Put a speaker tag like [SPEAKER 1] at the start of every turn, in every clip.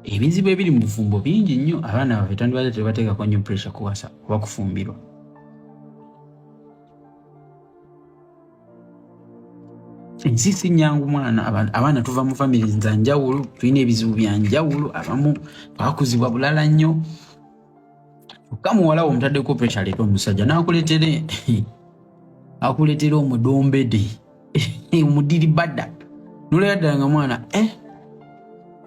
[SPEAKER 1] Ebizibu ebiri mu bufumbo bingi nnyo. Abaana baffe tandibadde tebateekako nnyo pressure kuwasa oba kufumbirwa. Ensi si nnyangu mwana. Abaana tuva mu famire za njawulo, tulina ebizibu bya njawulo, abamu twakuzibwa bulala nnyo. Kyokka muwala wo omutaddeko pressure aleeta omusajja n'akuleetere akuleetera omudombede, omudiribada, nolera ddala nga mwana eh?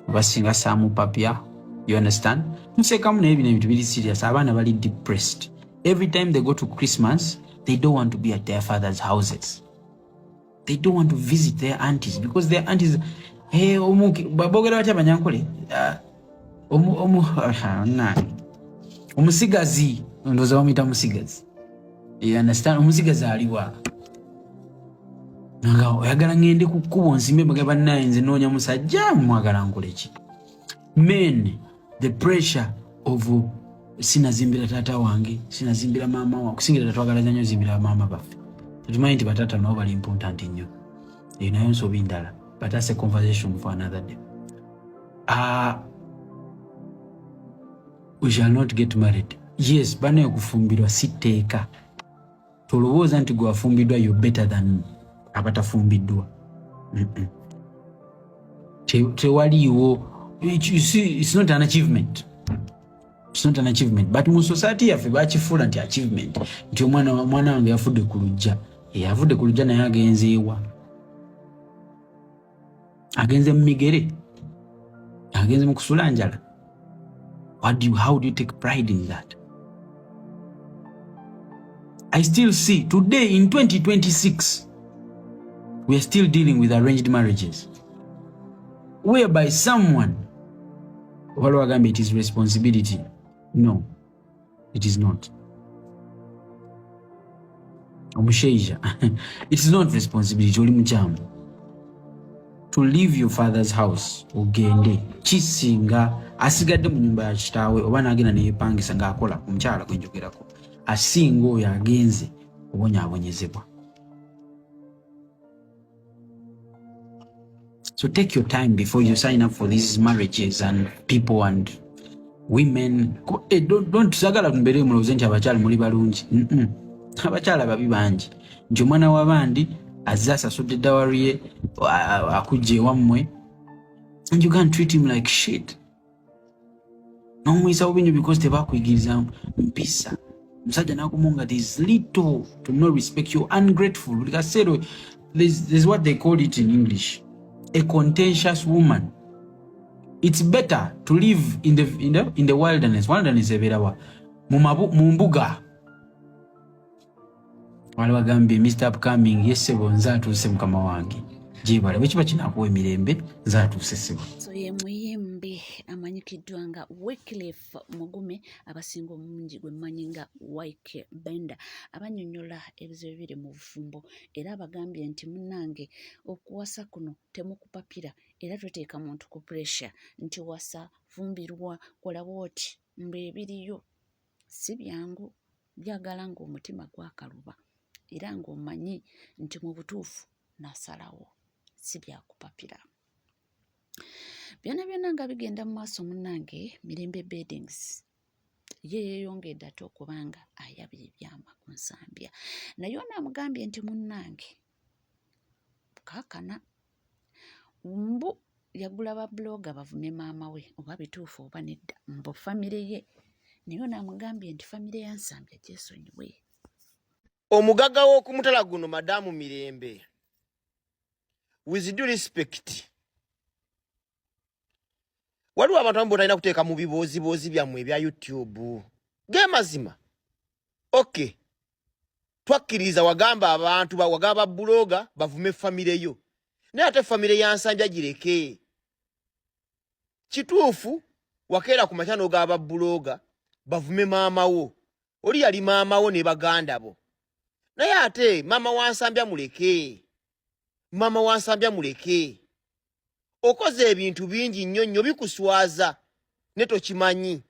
[SPEAKER 1] Oba singa saamupapya, you understand? Musekamu, naye bino ebintu biri serious. Abaana bali depressed. Every time they go to Christmas, they don't want to be at their father's houses. They don't want to visit their aunties because their aunties, hey, boogera batya abanyankole? Ah, omusigazi, ndowooza bamuyita musigazi, you understand? Omusigazi aliwa nga oyagala ngende ku kkubo nsimbe mbaga bannaye, nze noonya musajja, mwagala nkole ki? Men, the pressure of sinazimbira taata wange, sinazimbira maama wange, kusingira ddala twagala nnyo zimbira maama baffe. Tetumanyi nti bataata nabo bali important nnyo. Eyo nayo nsobi ndala, but that's a conversation for another day. We shall not get married. Yes, banaye, okufumbirwa si tteeka. Tolowooza nti gwe wafumbiddwa you better than abatafumbiddwa. Tewaliiwo, you see, it's not an achievement, it's not an achievement, but mu society yaffe bakifuula nti achievement, nti omwana wange yafudde ku lujja. Yavudde ku lujja, naye agenze ewa? Agenze mu migere, agenze mu kusula njala. How do you take pride in that? I still see today in 2026 we are still dealing with arranged marriages whereby someone, waliwo agambye it is responsibility. No, it is not. Omushaija, it is not responsibility. Oli mukyamu to leave your father's house ogende. Kisinga asigadde mu nyumba ya kitaawe oba n'agenda neyepangisa ng'akola, omukyala gwenjogerako, asinga oyo agenze obonyaabonyezebwa. So take your time before you sign up for these marriages and people and women. Eh, don't sagala mbeere mulowooze nti abakyala muli balungi. Abakyala babi bangi, nti omwana w'abandi azze asasudde dowry ye, akujja ewammwe and you can't treat him like shit, n'omuyisa bubi nnyo because tebakuyigiriza mpisa. Omusajja nakumu nga there's little to no respect, you ungrateful buli kaseera. There's what they call it in English, a contentious woman. It's better to live in the wilderness. Wilderness ebeerawa? Mu mbuga. Wali wagambye Mr Upcoming, yesebo, nze atuuse, mukama wange, gyebale. Bwe kiba kinakuwa emirembe, nze atuuse, sebo.
[SPEAKER 2] So ye muyimbi amanyikiddwa nga Wycliffe Mugume, abasinga omungi gwe mmanyi nga Wyke Benda, abannyonnyola ebizibu ebiri mu bufumbo, era abagambye nti munnange, okuwasa kuno temukupapira, era toteeka muntu ku pressure nti wasa, fumbirwa, kola bwoti, mbu ebiriyo si byangu, byagala ng'omutima gwakaluba era ng'omanyi nti mu butuufu nasalawo, si byakupapira. Byonna byonna nga bigenda mu maaso, munnange, Mirembe Beddings ye yeeyongedde ate okuba nga ayabya ebyama ku Nsambya, naye ono amugambye nti munnange, kaakana mbu yagula ba blogger bavume maama we, oba bituufu oba nedda, mbu famire ye, naye ono amugambye nti famire ya Nsambya gyesonyiwe.
[SPEAKER 3] Omugagga w'okumutala guno, Madamu Mirembe, with due respect, waliwo abantu abamu botalina kuteeka mu bibooziboozi byammwe ebya YouTube. Ge mazima. Okay, twakkiriza wagamba abantu, wagamba blogger bavume famire yo, naye ate famire ya Nsambya gireke. Kituufu wakeera ku makya n'ogaba blogger bavume maama wo, oli yali maama wo ne baganda bo, naye ate maama wa Nsambya muleke, maama wa Nsambya muleke. Okoze ebintu bingi nnyo nnyo bikuswaza ne tokimanyi.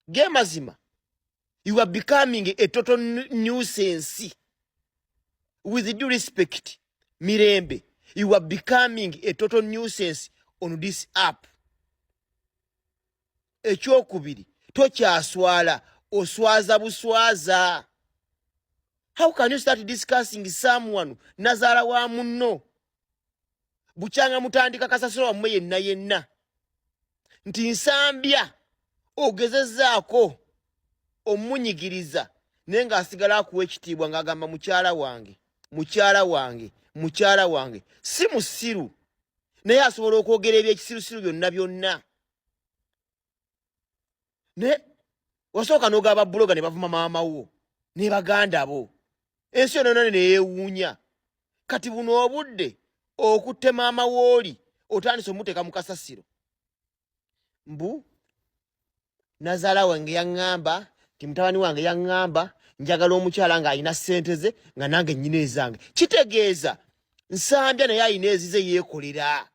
[SPEAKER 3] Ge mazima, you are becoming a total nuisance. With due respect, Mirembe, you are becoming a total nuisance on this app. Ekyokubiri, tokyaswala, oswaza buswaza. How can you start discussing someone nazaala wa munno bukyanga mutandika kasasiro wammwe yenna yenna nti Nsambya ogezezaako omunyigiriza, naye ng'asigala akuwa ekitiibwa ng'agamba mukyala wange, mukyala wange, mukyala wange. Si musiru, naye asobola okwogera ebyekisirusiru byonna byonna. Naye wasooka n'ogaba blogger ne bavuma maama wo ne baganda bo, ensi yonna yonna neyeewuunya. Kati buno obudde okutte maama wooli, otandise omuteeka mu kasasiro, mbu nazaala wange yaŋŋamba nti mutabani wange yaŋŋamba njagala omukyala ng'alina ssente ze nga nange nnyina ezange. Kitegeeza Nsambya naye alina ezize yeekolera.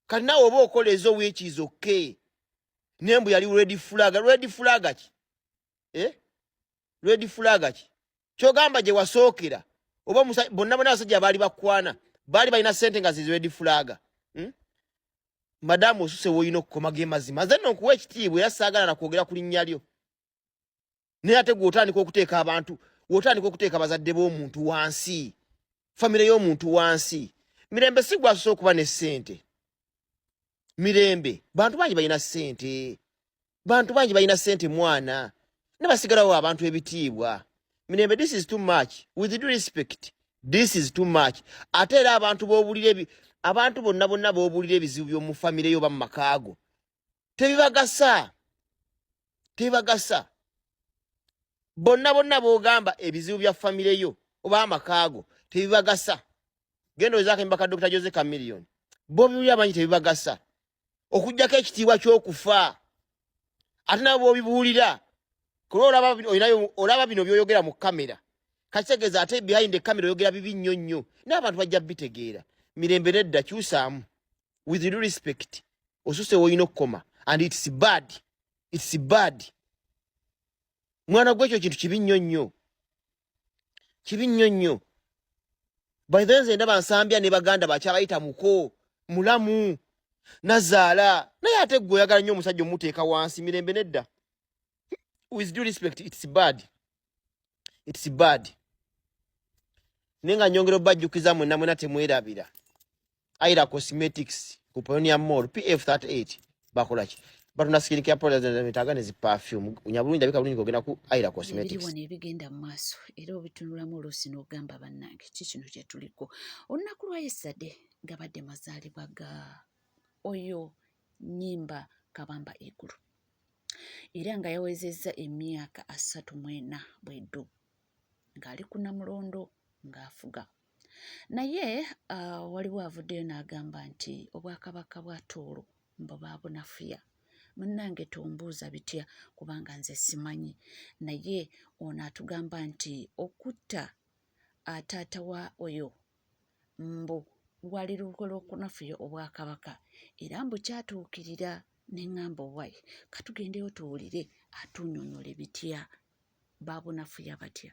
[SPEAKER 3] Kati naawe oba okola ezo wiiki zokke, naye mbu yali red flag. Red flag ki, eh? Red flag ki kyogamba gye wasookera? Oba bonna bonna abasajja baali bakwana baali balina ssente nga zizi red flag, Madamu, osuse woolina okukoma ge mazima. Nze nno nkuwa ekitiibwa era saagala nakwogera ku linnya lyo, naye ate gwe otandika okuteeka abantu, wotandika okuteeka bazadde b'omuntu wansi, famire y'omuntu wansi. Mirembe si gwasoose okuba ne ssente. Mirembe, bantu bangi balina ssente, bantu bangi balina ssente mwana, ne basigalawo abantu ebitiibwa. Mirembe, this is too much. With due respect, this is too much. Ate era abantu b'obulira, abantu bonna bonna b'obulira ebizibu by'omu famire yo, ba mu makaago, tebibagasa, tebibagasa. Bonna bonna b'ogamba ebizibu bya famire yo oba amakaago tebibagasa. Genda ozaako embaka Dr Jose Chameleone, bobiwulira amanyi tebibagasa, okugjako ekitiibwa ky'okufa. Ate nabo bobibuulira kuba olaba bino byoyogera mu kamera, kakitegeeza ate behind the camera oyogera bibi nnyo nnyo, n'abantu bajja bitegeera. Mirembe, nedda, kyusaamu. With due respect, osuse woolina okukoma and it's bad, it's bad. Mwana gwe, ekyo kintu kibi nnyo nnyo, kibi nnyo nnyo. By the way, nze ndaba Nsambya ne baganda bakyabayita muko mulamu nazaala, naye ate gwe oyagala nnyo omusajja omuteeka wansi. Mirembe, nedda. With due respect, it's bad, it's bad. Naye nga nyongera obajjukiza mwenna mwena, temwerabira Aira Cosmetics ku Pioneer Mall PF38. Bakola ki? Batunda skin care products etaga ne zi perfume nyabulungi, ndabika bulungi. Ogenda ku Aira
[SPEAKER 2] ebiri
[SPEAKER 3] Cosmetics.
[SPEAKER 2] Wano ebigenda mu maaso era obitunulamu oluusi n'ogamba, bannange, ki kino kye tuliko? Olunaku lwa yesterday gabadde mazaalibwa ga oyo Nyimba Kabamba Iguru, era nga yawezezza emyaka 34 bweddu ng'ali ku Namulondo ng'afuga. Naye waliwo avuddeyo n'agamba nti obwakabaka bwa Tooro mbu baabunafuya. Munnange, tombuuza bitya kubanga nze simanyi, naye ono atugamba nti okutta taata wa oyo mbu lwali lukwe lw'okunafuya obwakabaka, era mbu kyatuukirira. Ne ŋŋamba, owaye, katugendeyo tuwulire atunnyonnyole bitya, baabunafuya batya.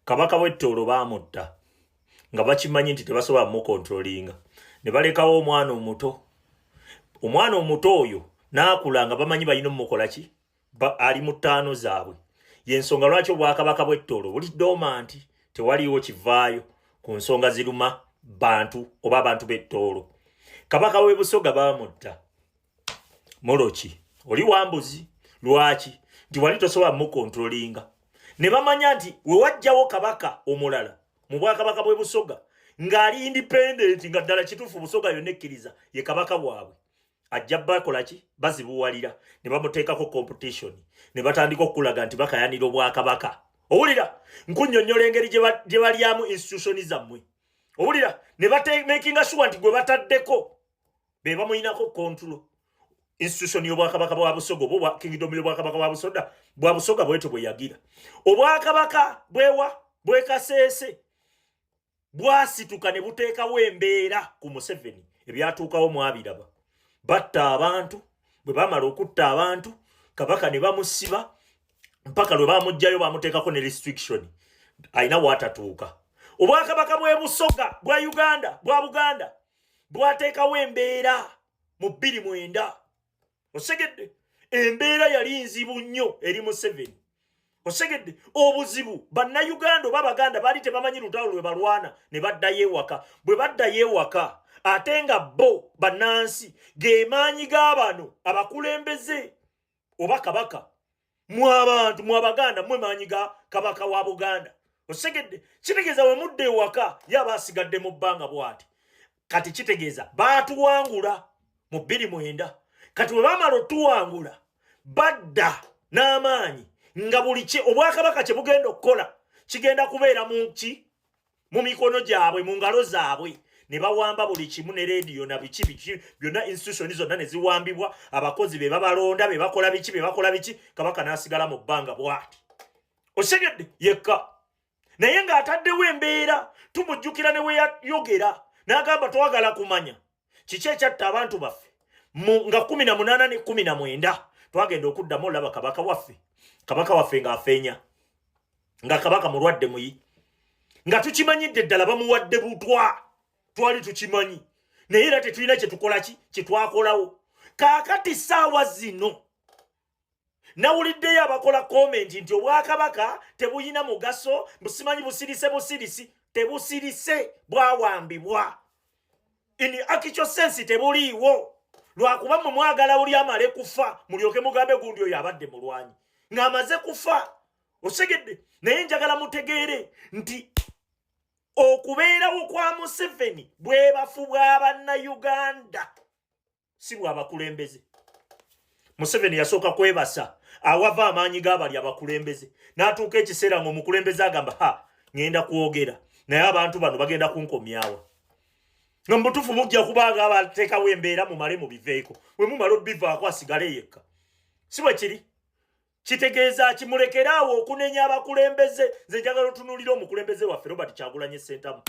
[SPEAKER 4] Kabaka w'Ettoolo baamutta nga bakimanyi nti tebasobola mukontrolinga, ne balekawo omwana omuto. Omwana omuto oyo n'akula nga bamanyi balina omukola ki, ali mu ttaano zaabwe. Yensonga lwaki obwakabaka bw'Ettoolo buli dormant, tewaliiwo kivaayo ku nsonga ziruma bantu oba abantu b'Ettoolo. Kabaka w'e Busoga baamutta Moloki oli wambuzi. Lwaki? Nti wali tosobola mukontrolinga, ne bamanya nti we wajjawo kabaka omulala mu bwakabaka bw'e Busoga ng'ali independent, nga ddala kituufu Busoga yonna ekkiriza ye kabaka bwabwe, ajja bakola ki? Bazibuwalira. Ne bamuteekako competition, ne batandika okulaga nti bakayanira obwakabaka. Owulira nkunnyonnyola engeri gye balyamu institution zammwe. Owulira ne bamakinga sure nti gwe bataddeko be bamuyinako control. Institution y'obwakabaka bwa Busoga oba kingdom y'obwakabaka bwa Busoga, bwa Busoga bwetyo bwe yagira. Obwakabaka bwewa bwekaseese bwasituka ne buteekawo embeera ku Museveni. Ebyatuukawo mwabiraba, batta abantu. Bwe bamala okutta abantu, kabaka ne bamusiba mpaka lwe bamuggyayo, bamuteekako ne restriction, alina waatatuuka. Obwakabaka bw'e Busoga, bwa Uganda, bwa Buganda bwateekawo embeera mu 2009, osegedde, Embeera yali nzibu nnyo eri Museveni. Osegedde obuzibu, Bannayuganda oba Abaganda baali tebamanyi lutalo lwe balwana ne baddayo ewaka. Bwe baddayo ewaka, ate nga bo bannansi ge maanyi ga bano abakulembeze oba Kabaka. Mwe abantu, mwe Abaganda, mwe maanyi ga Kabaka wa Buganda. Osegedde, kitegeeza we mudda ewaka ye aba asigadde mu bbanga bw'ati. Kati kitegeeza baatuwangula mu 2009. Kati bwe bamala otuwangula, badda n'amaanyi nga buli kye obwakabaka kye bugenda okukola kigenda kubeera mu ki, mu mikono gyabwe, mu ngalo zaabwe. Ne bawamba buli kimu, ne rediyo na biki biki byonna, institution zonna ne ziwambibwa, abakozi be babalonda, be bakola biki, be bakola biki. Kabaka n'asigala mu bbanga bw'ati, osegedde, yekka, naye ng'ataddewo embeera. Tumujjukira ne we yayogera n'agamba, "Twagala kumanya kiki ekyatta abantu baffe nga 18 ne 19." Twagenda okuddamu olaba kabaka waffe ng'afeenya, nga kabaka mulwadde muyi, nga tukimanyidde ddala bamuwadde butwa. Twali tukimanyi, naye era tetulina kyetukola ki kyetwakolawo. Kaakati saawa zino nawuliddeyo abakola comment nti obwakabaka tebuyina mugaso, busimanyi busirise, busirisi. Tebusirise, bwawambibwa. In actual sense tebuliiwo, lwakuba mmwe mwagala oli amale kufa mulyoke mugambe gundi oyo abadde mulwanyi ng'amaze kufa. Osegedde? Naye njagala mutegeere nti okubeerawo kwa Museveni bwebafu bwa Bannayuganda, si bwabakulembeze. Museveni yasooka kwebasa awava amaanyi g'abali abakulembeze, n'atuuka ekiseera ng'omukulembeze agamba, "Ha, ŋŋenda kwogera, naye abantu bano bagenda kunkomyawa." Nga mubutuufu mujja kubanga abateekawo embeera, mumale mubiveeko. Bwe mumala obivaako, asigale yekka. Si bwe kiri? Kitegeeza ki? Mulekeraawo okunenya abakulembeze. Nze njagala otunuulira omukulembeze waffe Robert Kyagulanyi Sentamu.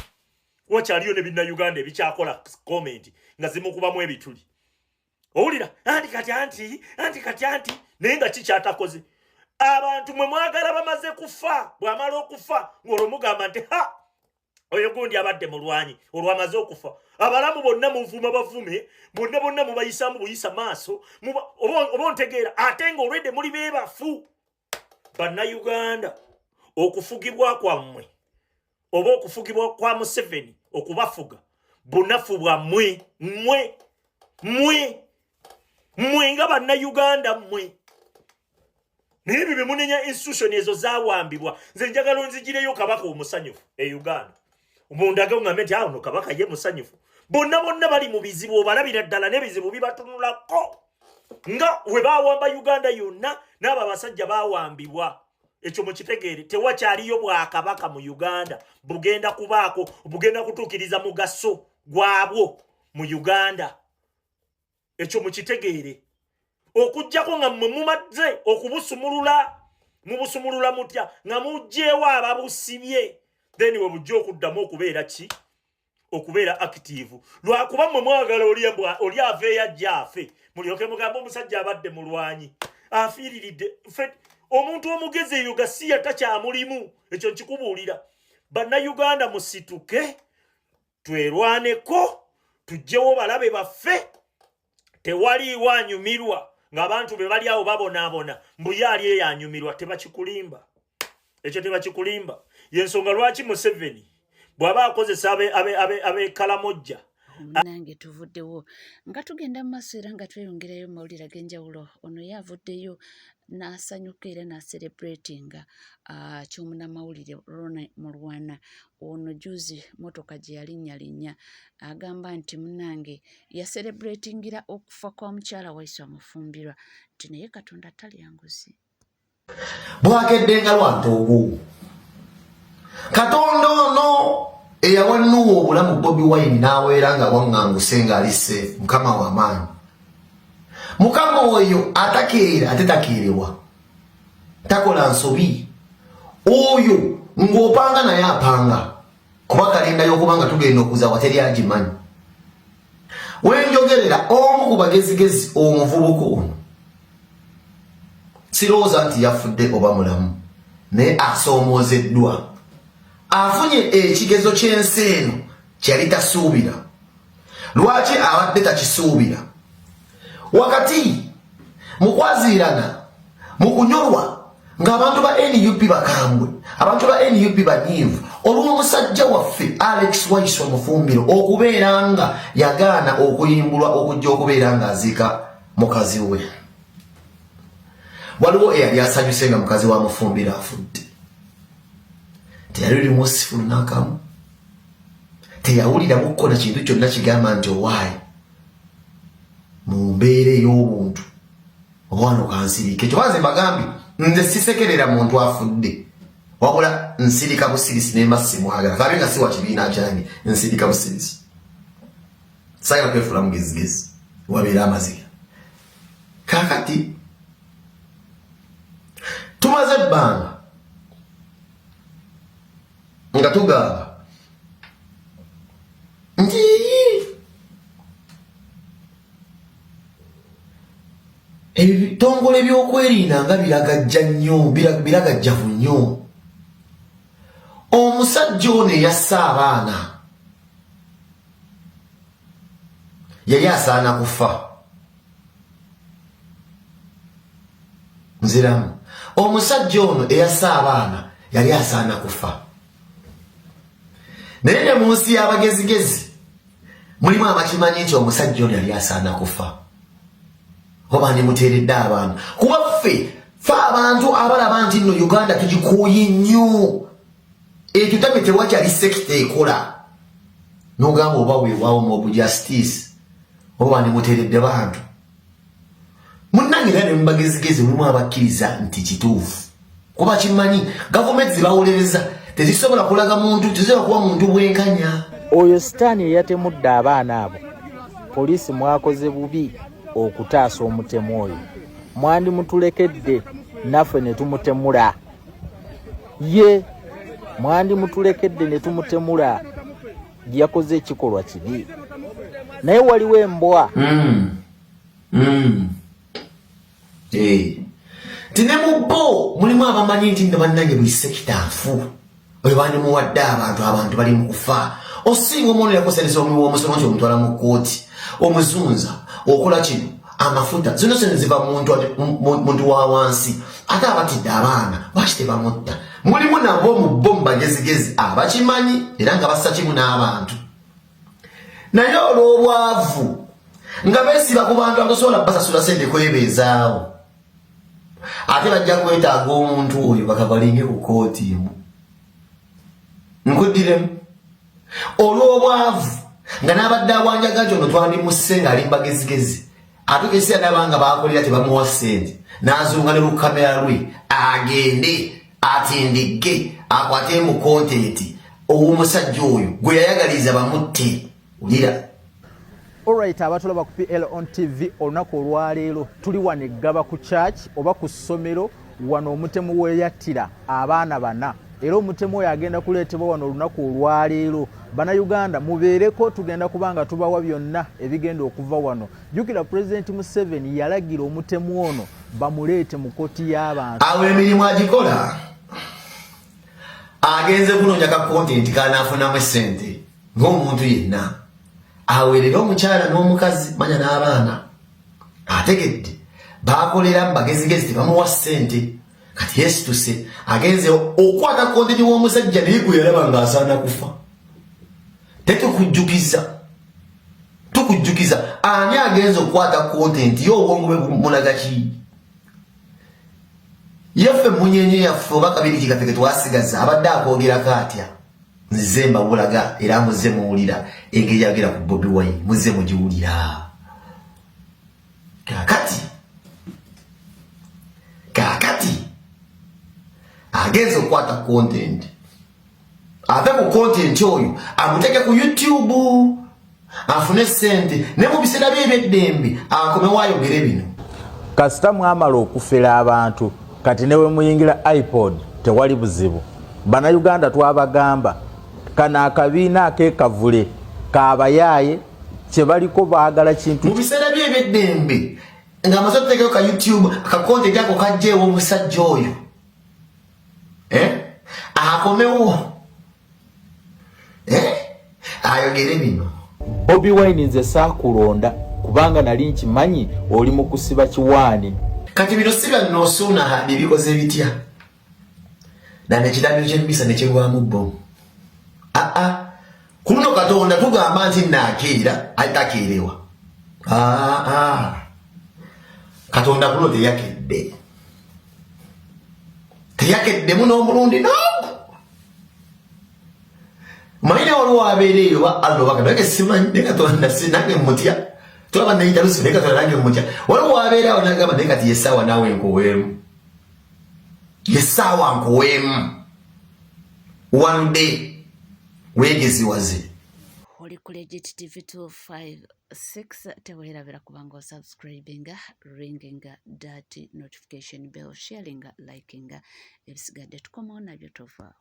[SPEAKER 4] Wakyaliyo ne Binnayuganda ebikyakola comment nga zimukubamu ebituli. Owulira anti kati anti kati anti, naye nga kikyatakoze. Abantu mwe mwagala bamaze kufa. Bw'amala okufa ng'olwo mugamba nti, "Ha, oyo gundi abadde mulwanyi." Olwamaze okufa, abalamu bonna muvuma, bavume bonna bonna, mubayisaamu buyisa maaso. Oba ontegeera? Ate ng'olwedde muli beebafu. Bannayuganda, okufugibwa kwammwe oba okufugibwa kwa Museveni okubafuga bunafu bwammwe, mmwe mmwe mmwe nga Bannayuganda mmwe. Naye ebyo bye munenya, institution ezo zawambibwa. Nze njagala onzigireyo kabaka omusanyufu e Uganda, mundage, oŋŋambe nti awo no kabaka ye musanyufu. Bonna bonna bali mu bizibu, obalabira ddala n'ebizibu bibatunulako nga we bawamba Uganda yonna. N'abo abasajja bawambibwa, ekyo mukitegeere. Tewakyaliyo bwakabaka mu Uganda bugenda kubaako, bugenda kutuukiriza mugaso gwabwo mu Uganda. Ekyo mukitegeere, okuggyako nga mmwe mumaze okubusumulula. Mubusumulula mutya? Nga muggyewo ababusibye, then we bujja okuddamu okubeera ki, okubeera active. Lwakuba mmwe mwagala oli aveeyo ajja afe, mulyoke mugambe omusajja abadde mulwanyi, afiiriridde. Omuntu omugezi eyo gasiya takyamulimu. Ekyo nkikubuulira. Bannayuganda, musituke, twerwaneko, tuggyewo balabe baffe. Tewaliiwo anyumirwa ng'abantu be bali awo babonaabona, mbuye ali eyo anyumirwa. Tebakikulimba ekyo, tebakikulimba. Yensonga lwaki Museveni bw'aba akozesa ab'ekalamojja.
[SPEAKER 2] Munange, tuvuddewo nga tugenda mu maaso era nga tweyongerayo mu mawulire ag'enjawulo. Ono ye avuddeyo n'asanyuka era n'acelebratinga ky'omunnamawulire Ronnie Mulwana. Ono juzi motoka gye yalinnya, agamba nti munnange yacelebratingira okufa kwa mukyala Waiswa Mufumbirwa, nti naye Katonda talya nguzi.
[SPEAKER 5] Bwakedde nga lwantoogo. Katonda ono eyawa Nuwa obulamu, Bobi Wine n'aweera nga waŋŋanguse ng'ali safe. Mukama w'amaanyi, Mukama oyo atakeera ate takeerewa, takola nsobi. Oyo ng'opanga naye apanga, kuba kalenda y'okuba nga tugenda okuzawa teri agimanyi. Wenjogerera, omu ku bagezigezi, omuvubuka ono, sirowooza nti yafudde oba mulamu, naye asoomoozeddwa, afunye ekigezo ky'ensi eno kyeyali tasuubira. Lwaki abadde takisuubira? Wakati Mu kwaziirana, mu kunyolwa, ng'abantu ba NUP bakambwe, abantu ba NUP banyiivu olw'omusajja waffe Alex Waiswa Mufumbiro okubeera nga yagaana okuyimbulwa okujja okubeera ng'aziika mukazi we. Waliwo eyali asanyuse nga mukazi wa Mufumbiro afudde? Teyali limusifu nakamu, teyawuliramu kukola kintu kyonna kigamba nti owaayi mu mbeera ey'obuntu omwana okansirike. Kyokka nze mbagambye, nze sisekerera muntu afudde, wabula nsirika busirisi nemba simwagala kabe nga siwa kibiina kyange, nsirika busirisi, sagala kwefuula mugezigezi wabeera amaziga. Kakati tumaze ebbanga nga tugamba nti ebitongole by'okwerinda nga biragajja nnyo, biragajjavu nnyo. Omusajja ono eyassa abaana yali asaana kufa. Nziramu, omusajja ono eyassa abaana yali asaana kufa. Naye ne mu nsi y'abagezigezi mulimu abakimanyi nti omusajja ono yali asaana kufa, oba nemuteeredde abantu, kuba ffe fe abantu abalaba nti nno Uganda tugikooye nnyo, ekyo tamye tewakyali sector ekola nogamba oba weewaawo mob justice, oba bandimuteeredde bantu. Munnange, era ne mubagezigezi mulimu abakkiriza nti kituufu, kuba kimanyi gavumenti zibawolereza tezisobola kulaga muntu, tezisobola kuwa muntu bwenkanya.
[SPEAKER 6] Oyo sitaani eyatemudde abaana abo, poliisi mwakoze bubi okutaasa omutemu oyo. Mwandimutulekedde naffe ne tumutemula. Ye mwandimutulekedde ne tumutemula, yakoze ekikolwa kibi, naye waliwo embwa.
[SPEAKER 5] Eh. Nti ne mu bo mulimu abamanyi nti nno bannange buli sector nfu, oyo bandimuwadde abantu, abantu bali mu kufa. Osinga omwono yakosereza omuwi w'omusolo nti omutwala mu kkooti, omuzunza, okola kino, amafuta zino sente ziva muntu wa wansi, ate abatidde abaana lwaki tebamutta? Mulimu nabo mu bo mu bagezigezi abakimanyi era nga bassa kimu n'abantu, naye olw'obwavu nga beesiba ku bantu abatasobola basasula sente kwebeezaawo, ate bajja kwetaaga omuntu oyo bakabalinge ku kooti emu. Nkuddiremu, olw'obwavu nga n'abadde awanjaga nti ono twandimusse ng'ali mbagezigezi, atuuka ekiseera n'abanga bakolera tebamuwa ssente, n'azunga ne lukamera lwe agende atindigge akwate mu content ow'omusajja oyo gwe yayagaliza bamutte. Wulira.
[SPEAKER 6] Alright, abatulaba ku PL on TV, olunaku olwaleero tuli wano eggaba ku church oba ku ssomero wano omutemu weyattira abaana bana, era omutemu oyo agenda kuleetebwa wano olunaku olwaleero. Bannayuganda mubeereko, tugenda kuba nga tubawa byonna ebigenda okuva wano. Jjukira Pulezidenti Museveni yalagira omutemu ono bamuleete mu kkooti y'abantu.
[SPEAKER 5] Awo emirimu agikola, agenze kunoonya ka content kanaafunamu essente ng'omuntu yenna aweerera omukyala n'omukazi manya n'abaana. Ategedde bakolera mu bagezigezi tebamuwa ssente, kati yeesituse agenze okukwata content w'omusajja naye gwe yalaba ng'asaana kufa. Tetukujjukiza, tukujjukiza ani agenze okukwata content ye, obwongo bwe bumulaga ki? Yaffe munyenye yaffe oba kabiri kikaffe ke twasigaza abadde akwogerako atya? Nzize mbabulaga era muze muwulira engeri yagera ku Bobi Wine, muze mugiwulira. Kakati agenze okukwata content, ave ku content oyo amuteeke ku YouTube afune sente, ne mu biseera bye ebyeddembe akomewo ayogere bino.
[SPEAKER 6] Kasita mwamala okufera abantu, kati ne bwe muyingira ipod tewali buzibu. Bannayuganda twabagamba kano akabiina ak'ekavule kabayaaye kye baliko baagala kintu.
[SPEAKER 5] Mu biseera bye ebyeddembe ng'amaze okuteekayo ka YouTube ka content ako kajjeewo omusajja oyo, eh? Akomewo, eh? Ayogere bino.
[SPEAKER 6] Bobi Wine, nze saakulonda kuba Kubanga nali nkimanyi oli mu kusiba kiwaani.
[SPEAKER 5] Kati bino si bya nosuuna bibikoze bitya nana ekitambiro ky'emmisa ne kigwamu bbomu. Aa, ku luno Katonda tugamba nti naakeera atakeerewa. Aa, Katonda kuno teyakedde, teyakeddemu n'omulundi n'ogu. Manyi ne waliwo abeera eyo ba Allah oba nange simanyi, ne Katonda si nange mutya, tulaba neyita lusi, ne Katonda nange mutya. Waliwo abeera awo nagamba, naye kati yessaawa naawe nkuweemu, yessaawa nkuweemu, one day weegeziwaze.
[SPEAKER 2] Oli ku Legit TV 256, teweerabira kubanga osubscribinga, ringinga that notification bell, sharinga, likinga. Ebisigadde tukomawo nabyo, tovaawo.